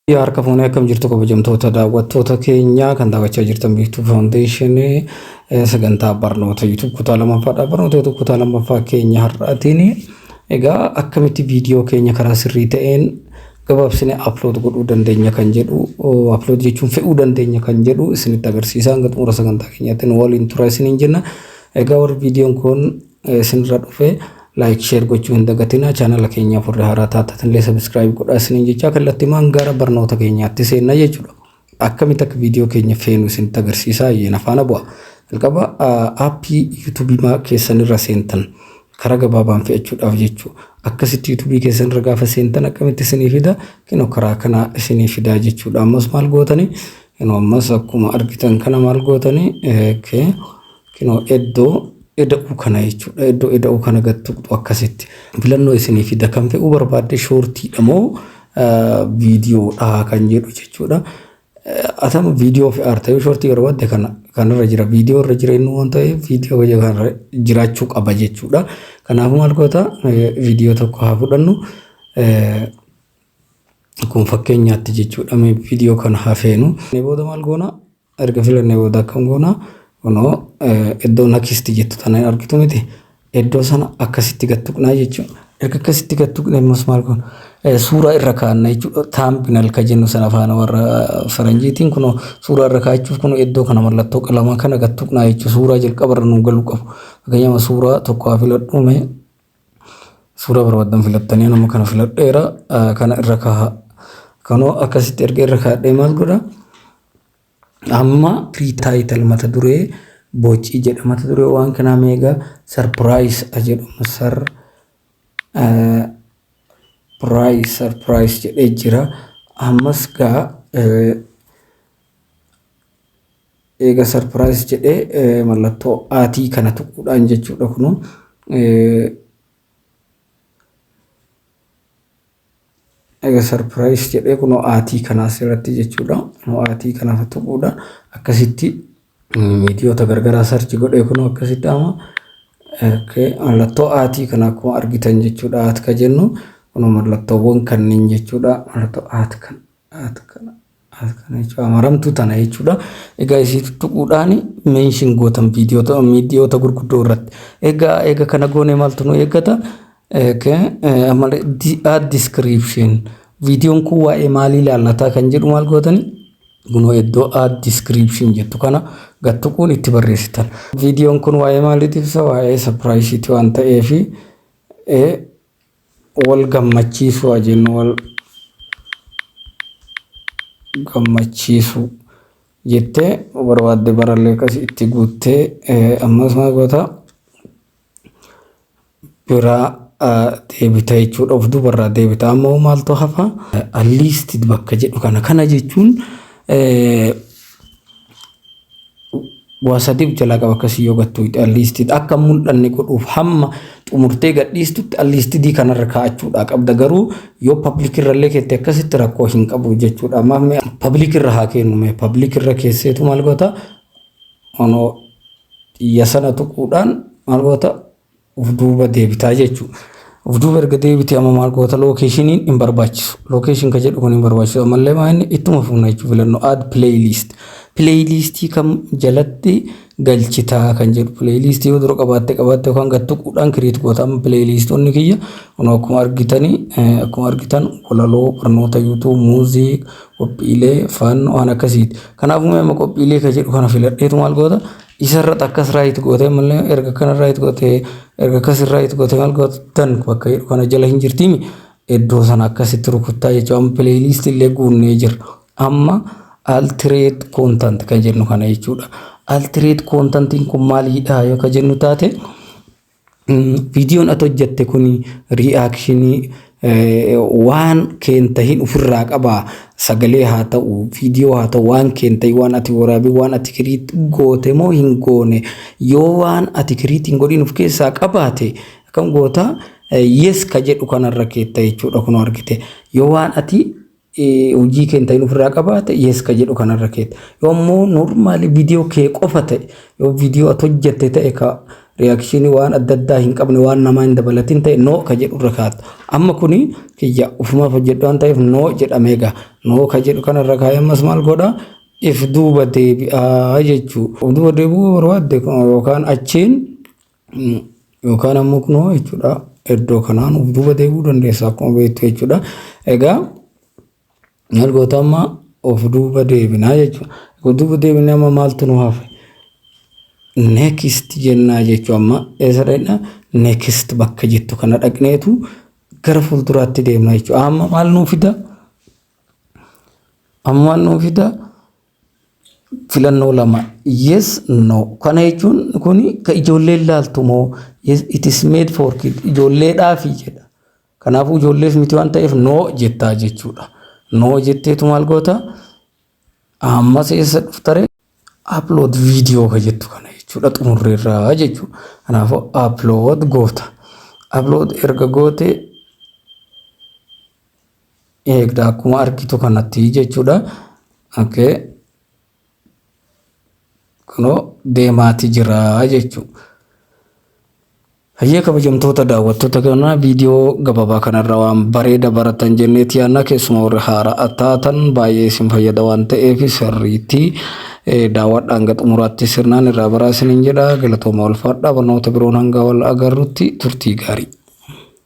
Yaa harka fuunee, akkam jirtu kabajamtoota daawwattoota keenya kan daawwachaa jirtan Biiftuu Foundation sagantaa barnoota YouTube kutaa lammaffaadha. Barnoota YouTube kutaa lammaffaa keenya har'aatiin egaa akkamitti viidiyoo keenya karaa sirrii ta'een gabaabsinee upload godhuu dandeenya kan jedhu, upload jechuun fe'uu dandeenya kan jedhu isinitti agarsiisa. Hanga xumura sagantaa keenyaatti nu waliin tura isiniin jenna. Egaa warri viidiyoon kun isinirra dhufe like, share gochuu hin dagatina. Chaanala keenyaaf warri haaraa taatan illee subscribe godhaa isiniin jechaa kallattimaan gara barnoota keenyaatti seenna jechuudha. Akkamitti akka viidiyoo keenya feenu isinitti agarsiisaa, yeen afaana bu'a. Jalqaba aappii YouTubeii keessan irra seentan karaa gabaabaan fe'achuudhaaf jechuudha. Akkasitti YouTubeii keessan irra gaafa seentan akkamitti isinii fida? Kinoo karaa kanaa isinii fidaa jechuudha. Ammas maal gootanii? Kinoo ammas akkuma argitan kana maal gootanii? Kinoo iddoo eda'uu kana jechuudha. Iddoo eda'uu kana gad tuqxu, akkasitti. Filannoo isinii fida, kan fe'uu barbaadde shortiidha moo viidiyoodha kan jedhu jechuudha. Atama viidiyoo fe'aarta yoo shortii barbaadde kana kanarra jira, viidiyoo irra jira inni waan ta'eef viidiyoo kanarra jiraachuu qaba jechuudha. Kanaafuu maal goota? Viidiyoo tokko haa fudhannu. Kun fakkeenyaatti jechuudha. Viidiyoo kana haa feenu. Booda maal goona? Erga filannee booda akkam goona? Kunoo iddoo next jettu tana argitu miti. Iddoo sana akkasitti gad tuqnaa jechuudha. Erga akkasitti gad tuqne ammas maal goona? Suuraa irra kaa'anna jechuudha. Thumbnail ka jennu sana afaan warra faranjiitiin. Kunoo suuraa irra kaa'achuuf kunoo iddoo kana mallattoo qalamaa kana gad tuqnaa jechuudha. Suuraa jalqaba irra nuu galuu qabu. Fakkeenyaaf suuraa tokko haa filadhu mee. Suuraa barbaadan filattanii, nama kana filadheera, kana irra kaa'a. Kanoo akkasitti erga irra kaa'adhee maal godha? Amma free title, mata duree bocii jedha. Mata duree waan kanaa meegaa surprise jedhu, surprise, surprise jedhee jira. Ammas gaa eega surprise jedhee mallattoo aatii kana tuquudhaan jechuudha kunu. Egaa surprise jedhee kunoo aatii kana asirratti jechuudha. Kunoo aatii kana tuquudhaan akkasitti miidiyoota garagaraa search godhee kunoo akkasitti amma mallattoo aatii kana akkuma argitan jechuudha. At ka jennu kunoo mallattoowwan kanneen jechuudha. Mallattoo at kana, at kana, at kana jechuudha. Maramtuu tana jechuudha. Egaa isii tuttuquudhaan mention gootan viidiyoota miidiyoota gurguddoo irratti. Egaa eega kana goone maaltu nu eeggata? Add description, viidiyoon kun waa'ee maalii ilaallataa kan jedhu maal gootani? Kunoo iddoo add description jettu kana gad tuquun itti barreessitan. Viidiyoon kun waa'ee maaliitiif ibsa? Waa'ee surpriseiiti waan ta'eef wal gammachiisuu haa jennu. Wal gammachiisuu jettee barbaadde barallee akkasii itti guuttee ammas maal goota? Biraa deebita jechuudha. Of duubarraa deebita. Ammoo maaltu hafa? Unlisted bakka jedhu kana. Kana jechuun waa sadiif jalaa qaba. Akkasii yoo gattu unlisted akka mul'anne godhuuf hamma xumurtee gadhiistutti unlistedii kanarra kaa'achuudha qabda. Garuu yoo public irrallee keette akkasitti rakkoo hin qabu jechuudha. Ammaaf mee public irra haa kennu. Mee public irra keesseetu maal goota? Onoo xiyya sana tuquudhaan maal goota? Uf duuba deebitaa jechuudha. Uf duuba erga deebitee amma maal goota? Locationiin hin barbaachisu. Location ka jedhu kun hin barbaachisu. Ammallee maa inni ittuma fufna jechuudha filannoo add playlist. Playlistii kam jalatti galchitaa kan jedhu, playlistii yoo dura qabaatte yookaan gad tuquudhaan create goota. Amma playlistoonni kiyya kun akkuma argitanii, akkuma argitan walaloo, barnoota YouTube, music, qophiilee, fun, waan akkasiiti. Kanaafuu amma qophiilee ka jedhu kana filadheetu maal goota? Isarratti akkas right gootee, malee erga kana right gootee, erga akkas right gootee maal gootan? Bakka jedhu kana jala hin jirtiimi, iddoo sana akkasitti rukuttaa jechuudha. Amma playlist illee guunnee jira. Amma alternate content kan jennu kana jechuudha. Alternate contentiin kun maalidha yoo ka jennu taate, viidiyoon ati hojjette kun reactionii waan keentahin ofirraa qabaa, sagalee haa ta'u, viidiyoo haa ta'u, waan keentahin, waan ati waraabee, waan ati create goote moo hin goone? Yoo waan ati create hin godhin of keessaa qabaate akkam goota? Yes ka jedhu kanarra keetta jechuudha. Kun argite, yoo waan ati hojii keentahin ofirraa qabaate yes ka jedhu kanarra keetta. Yoo ammoo normal viidiyoo kee qofa ta'e, yoo viidiyoo ati hojjette ta'e ka Reaction waan adda addaa hin qabne, waan namaa hin dabalatin ta'e, no ka jedhu irra kaa'atta. Amma kuni kiyya ufumaaf hojjedhu waan ta'eef no jedhamee egaa no ka jedhu kanarra kaa'ee ammas maal godha? If duuba deebi'aa jechuu. If duuba deebi'uu barbaadde yookaan achiin yookaan ammoo kunoo jechuudha, iddoo kanaan of duuba deebi'uu dandeessa akkuma beektu jechuudha. Egaa maal goota? Amma of duuba deebinaa jechuudha. Of duuba deebinee amma maaltu nu hafe? Next jennaa jechuudha. Amma eessa dhaqna? Next bakka jettu kana dhaqneetu gara fuulduraatti deemna jechuudha. Amma maal nuu fida? Amma maal nuu fida? Filannoo lama, yes, no. Kana jechuun kuni ka ijoolleen laaltu moo? Yes, it is made for kid, ijoolleedhaafi jedha. Kanaafuu ijoolleef miti waan ta'eef no jettaa jechuudha. No jetteetu maal goota? Ammas eessa dhuftare? Upload video ka jettu kana jechuudha, xumurreerraa jechuudha. Kanaafuu upload goota. Upload erga goote eegda akkuma argitu kanatti jechuudha. Okay. Kunoo deemaati jira jechuudha. Hayyee, kabajamtoota daawwattoota kanaa, viidiyoo gabaabaa kanarra waan bareeda baratan jenneeti yaadna. Keessumaa warri haaraa taatan baay'ee isin fayyada waan ta'eef sirriitti daawwadhaan hanga xumuraatti sirnaan irraa baraa isiniin jedha. Galatooma, ulfaadhaa. Barnoota biroon hanga wal agarrutti turtii gaarii.